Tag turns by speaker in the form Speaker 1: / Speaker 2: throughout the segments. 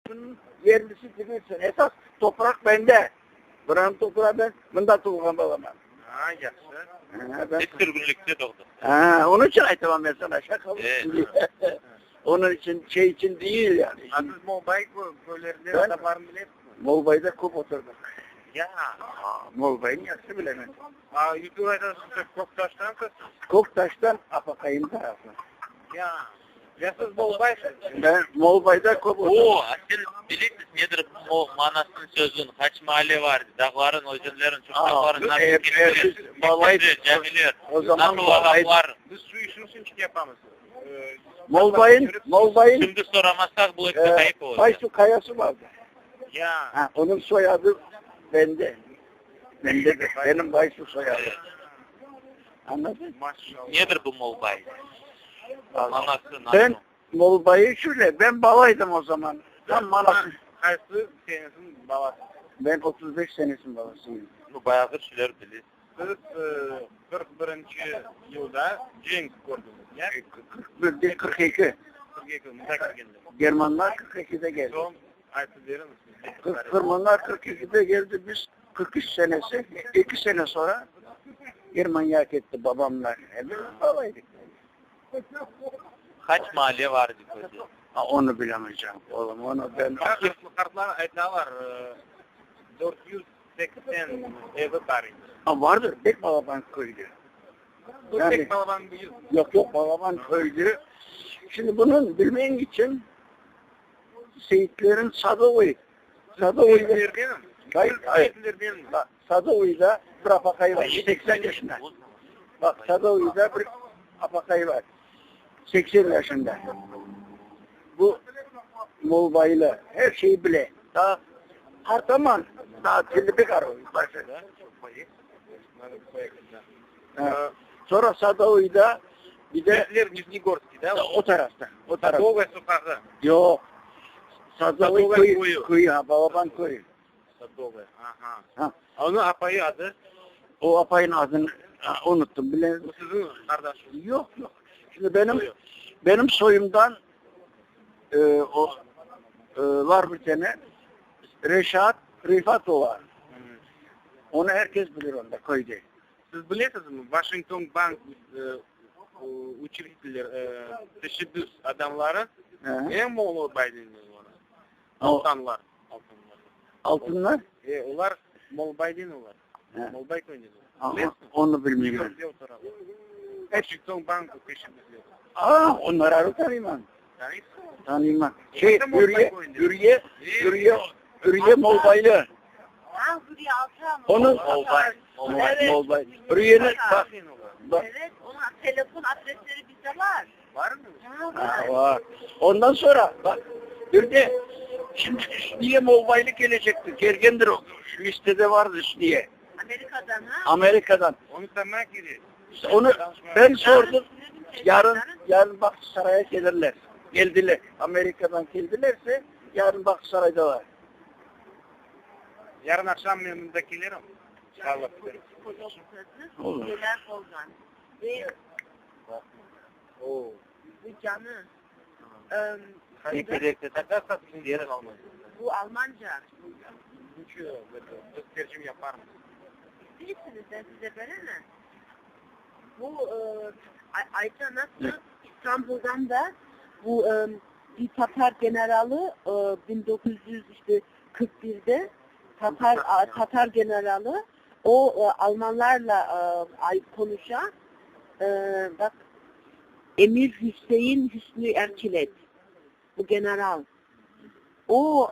Speaker 1: Bunıñ yerlisi degilsin. Esas topraq bende. Buranıñ toprağı ben mında tuvğan balaman.
Speaker 2: Ha, yahşı.
Speaker 1: Ha, ben
Speaker 3: Biz sürgünlikte doğdıq.
Speaker 1: Ha, onıñ içün aytamam men sana şaqa
Speaker 3: E.
Speaker 1: Onıñ içün şey içün değil yani.
Speaker 2: A siz Molbay köylerinde
Speaker 1: Ben-
Speaker 2: adamlarını bilesizmi?
Speaker 1: Molbayda köp oturdıq.
Speaker 2: Ya.
Speaker 1: Ha, Molbaynı yahşı bilemen.
Speaker 2: A Yusuf aytasız, Köktaştan siz?
Speaker 1: Köktaştan apaqayım tarafı.
Speaker 2: Ya. Ya siz Molbaysız?
Speaker 1: Ben Molbayda köp oturdum.
Speaker 3: O, a sen bilesiz nedir o manasını sözün, qaç maale var, dağların, özenlerin, çoqraqların, nasıl
Speaker 1: Biz Molbay-
Speaker 3: keçkenler, camiler,
Speaker 1: O zaman
Speaker 3: nasıl
Speaker 1: Molbay-
Speaker 3: adamlar.
Speaker 2: Biz şu işin için yapamız.
Speaker 1: Molbay'ın, Molbay'ın
Speaker 3: Şimdi soramasaq bu episi ğayıp olacaq.
Speaker 1: Baysu Kayası vardı.
Speaker 2: Ya.
Speaker 1: Ha, onun soyadı bende. Bende de. Benim Baysu soyadı. Anladın?
Speaker 2: Maşallah.
Speaker 3: Nedir bu Molbay? Manası nasıl?
Speaker 1: Ben Molbay'ı şöyle, ben balaydım o zaman. Tam manası.
Speaker 2: Qaysı senesinin balası?
Speaker 1: Ben 35 senesinin balasıyım.
Speaker 3: Bu bayağı şeyler bilesiz.
Speaker 2: Siz 41 yılda cenk gördünüz. Ya?
Speaker 1: 41 değil, 42.
Speaker 2: 42 mında kelgende.
Speaker 1: Germanlar 42'de geldi.
Speaker 2: Soñ aytıp beriñiz.
Speaker 1: Germanlar 42'de geldi. Biz 43 senesi, 2 sene sonra Germanya'ya gitti babamlar. Hep balaydık.
Speaker 3: Qaç maale var edi köyde?
Speaker 1: Ha, onu bilemeyeceğim oğlum, onu ben...
Speaker 2: Qartlar aytalar, 480 evi bar edi.
Speaker 1: Ha, vardır, pek balaban köydü.
Speaker 2: Bu
Speaker 1: Yani-
Speaker 2: pek balaban büyük.
Speaker 1: Yok yok, balaban köydü. Şimdi bunun bilmen için Seyitlerin Sadovoy. Sadovoy'da,
Speaker 2: Seyitlerdenim.
Speaker 1: hayır, hayır.
Speaker 2: Seyitlerdenim.
Speaker 1: Bak, Sadovoy'da bir apakay var, 80 yaşında. Bak Sadovoy'da bir apakay var. 80 yaşında. Bu Molbaylı her şeyi bile. Daha Artaman, daha tilli bir karı başı.
Speaker 2: Надо поехать, да.
Speaker 1: Ha. Sonra Sadovoy'da bir de
Speaker 2: Seyitler Nizhnegorsky, да?
Speaker 1: o tarafta. O tarafta.
Speaker 2: Sadovaya soqağı.
Speaker 1: Yok. Sadovoy
Speaker 2: Sadovaya
Speaker 1: köyü,
Speaker 2: köyü.
Speaker 1: köyü ha, Balaban köyü.
Speaker 2: Sadovaya. Aha.
Speaker 1: Ha.
Speaker 2: Onıñ apayı adı?
Speaker 1: O apayın adını ha, unuttum. Bile.
Speaker 2: Bu siziñ qardaşıñız.
Speaker 1: Yok yok. Şimdi benim benim soyumdan o var bir tane Reşat Rifatova. Onu herkes bilir onda köyde.
Speaker 2: Siz bilesizmi, Washington Bank учредитель, teşebbüs adamları
Speaker 1: He.
Speaker 2: em Molbayden olar.
Speaker 1: O,
Speaker 2: Altınlar. Altınlar.
Speaker 1: altınlar?
Speaker 2: Olar Molbayden olar.
Speaker 1: He.
Speaker 2: Molbay köyünden olar.
Speaker 1: Ama
Speaker 2: Bilesiz?
Speaker 1: onu bilmiyorum.
Speaker 2: Washington Bank teşebbüsleri.
Speaker 1: Aa, onları tanıyım ben.
Speaker 2: Tanıysız?
Speaker 1: Tanıyım ben. Şey,
Speaker 2: Orada Molbay
Speaker 1: Hürriye,
Speaker 2: köyünde.
Speaker 1: Hürriye, Hürriye, Hürriye Molbaylı.
Speaker 4: Ha Hülya Altan.
Speaker 1: Onun-
Speaker 3: Molbay. Molbay.
Speaker 4: Evet.
Speaker 1: Molbay. Hürriye'nin, bak, bak.
Speaker 4: Evet, onun telefon adresleri bizde var.
Speaker 2: Var mı?
Speaker 4: Ha,
Speaker 1: Ha,
Speaker 4: var.
Speaker 1: var. Ondan sonra bak bir de şimdi Hüsniye Molbaylı gelecekti. Gergendir o. Listede vardı Hüsniye.
Speaker 4: Amerika'dan ha.
Speaker 1: Amerika'dan.
Speaker 2: Onu tanımak gerek.
Speaker 1: İşte onu ben sordum. Yarın yarın Bahçesaray'a gelirler. Geldiler. Amerika'dan geldilerse yarın Bahçesaray'dalar.
Speaker 2: Yarın akşam men mında kelirim. İnşallah.
Speaker 1: Olur.
Speaker 4: Neler olgan. Ve
Speaker 2: Oo.
Speaker 4: bu canı. Eee, bu Almanca.
Speaker 2: Biz tercüme yaparmız.
Speaker 4: Bilirsiniz ben size veremem. Bu Ayça nasıl İstanbul'dan da bu bir Tatar generali 1941'de Tatar Tatar generali o Almanlarla konuşan bak Emir Hüseyin Hüsnü Erçilet bu general o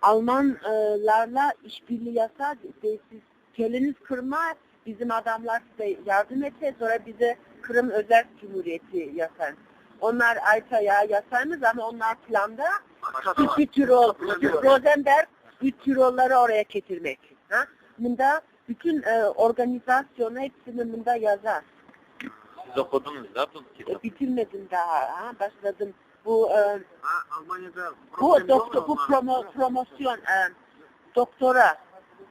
Speaker 4: Almanlarla işbirliği yapsa de, siz keliniz Kırım'a bizim adamlar size yardım etse sonra bize Kırım Özel Cumhuriyeti yapar. Onlar Ayta'ya yasarmız ama onlar planda Südtirol, Rosenberg Südtirolları oraya getirmek. Ha? Bunda bütün organizasyonu hepsini bunda yazar.
Speaker 3: Siz okudunuz da bu kitabı.
Speaker 4: Bitirmedim daha. Ha? Başladım. Bu
Speaker 2: Ha, Almanya'da
Speaker 4: bu doktor bu promosyon doktora.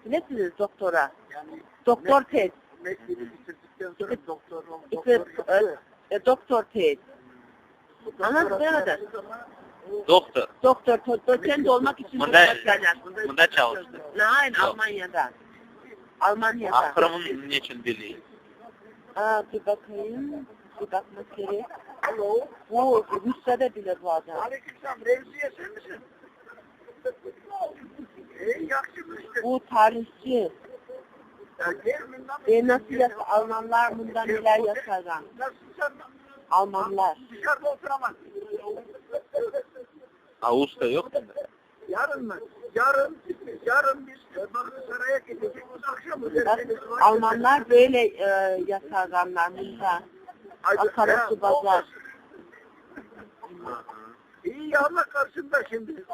Speaker 4: Bilirsiniz doktora.
Speaker 1: Yani
Speaker 4: Doktor tez.
Speaker 1: mesleğini bitirdikten sonra doktor
Speaker 4: İşte,
Speaker 1: doktor yaptı.
Speaker 4: Doktor tez.
Speaker 1: Doktora
Speaker 4: Anladın mı?
Speaker 1: yaptığı zaman
Speaker 3: Doktor.
Speaker 4: Doktor, doçent olmak için
Speaker 3: Bunda,
Speaker 4: toplaşacak.
Speaker 3: bunda çalıştı.
Speaker 4: Nein,
Speaker 3: Yok.
Speaker 4: Almanya'da. Almanya'da.
Speaker 3: Ah, Qırım'ın ne için biliyor?
Speaker 4: Aa, bir bakayım. Bir bakmak gerek.
Speaker 1: Alo.
Speaker 4: Bu Rusya'da bile bu adam.
Speaker 1: Aleykümselam. Remziye sen misin? İyi yakşı işte.
Speaker 4: Bu tarihçi.
Speaker 1: Ya gel bundan.
Speaker 4: Ve nasıl yasa, Almanlar bundan neler yaşagan.
Speaker 1: Nasıl sen
Speaker 4: Almanlar.
Speaker 1: dışarıda oturamazsın.
Speaker 3: Ağustos yok mu?
Speaker 1: Yarın mı? Yarın, yarın biz Baksaray'a gideceğiz. Akşam
Speaker 4: Bak,
Speaker 1: üzeri.
Speaker 4: Almanlar böyle e, yaşaganlar bunda. Akarasu Bazar.
Speaker 1: İyi ya Allah karşında şimdi.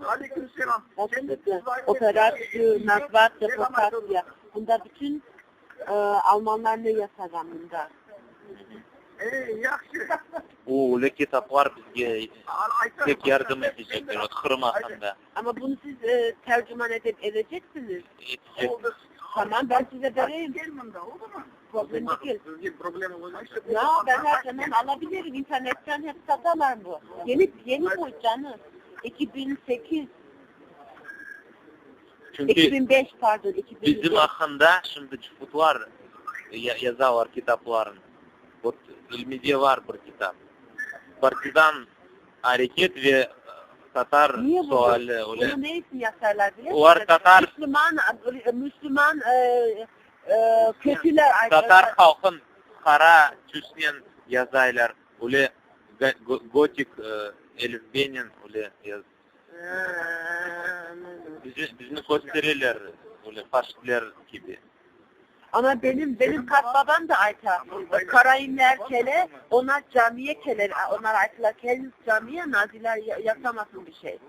Speaker 1: Aleykümselam.
Speaker 4: Bak, Operasyon, Nazvat, Deportasya. Bunda bütün e, Almanlar ne yaşagan bunda.
Speaker 1: İyi yakşı.
Speaker 3: O öyle kitaplar bizge
Speaker 1: Ayten-
Speaker 3: pek yardım edecekler. O Kırım hakkında.
Speaker 4: Ama bunu siz e, tercüman edip edeceksiniz.
Speaker 3: Edecek.
Speaker 1: Oldu.
Speaker 4: Tamam ben size vereyim.
Speaker 1: Gel bunda oldu mu?
Speaker 4: Problem değil.
Speaker 2: Sizge problema olacak.
Speaker 4: Ya ben her zaman alabilirim. İnternetten hep satarlar bu. Yeni yeni bu canım. 2008,
Speaker 3: Çünkü
Speaker 4: 2005 pardon, 2005.
Speaker 3: bizim hakkında şimdi Cufutlar yazalar kitaplarını. Вот ilmide var bir kitap. Partizan hareket ve Tatar
Speaker 4: Niye bu?
Speaker 3: suali öyle.
Speaker 4: Bunu ne için yazarlar biliyor
Speaker 3: Onlar
Speaker 4: musun?
Speaker 3: Tatar-
Speaker 4: Müslüman, Müslüman e, e, kötüler.
Speaker 3: Tatar halkın kara tüsnen yazaylar. Öyle gotik elifbenin öyle yaz. Bizi, bizi gösterirler öyle faşistler gibi.
Speaker 4: Ama benim benim babam da ayta. Karayimler kele, onlar camiye keler. Onlar aytılar kendiniz camiye naziler yasamasın bir şey.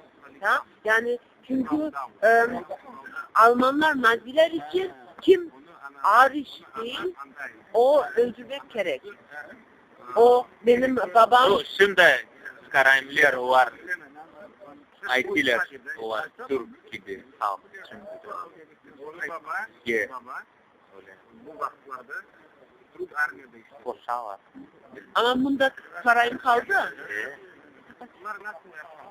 Speaker 4: Ha? Yani çünkü e, Almanlar Naziler için kim Ariş değil, o öldürmek gerek. O benim babam
Speaker 3: Bu şimdi Karayimler var. Aytiler var. Türk gibi halk şimdi.
Speaker 2: Baba,
Speaker 3: Ye.
Speaker 2: baba
Speaker 3: Öyle.
Speaker 2: bu vaqtlarda Türk armiyada işte.
Speaker 3: Koşalar.
Speaker 4: ama bunda Karayim kaldı.
Speaker 3: Ee?
Speaker 2: Bunlar nasıl yaşadı?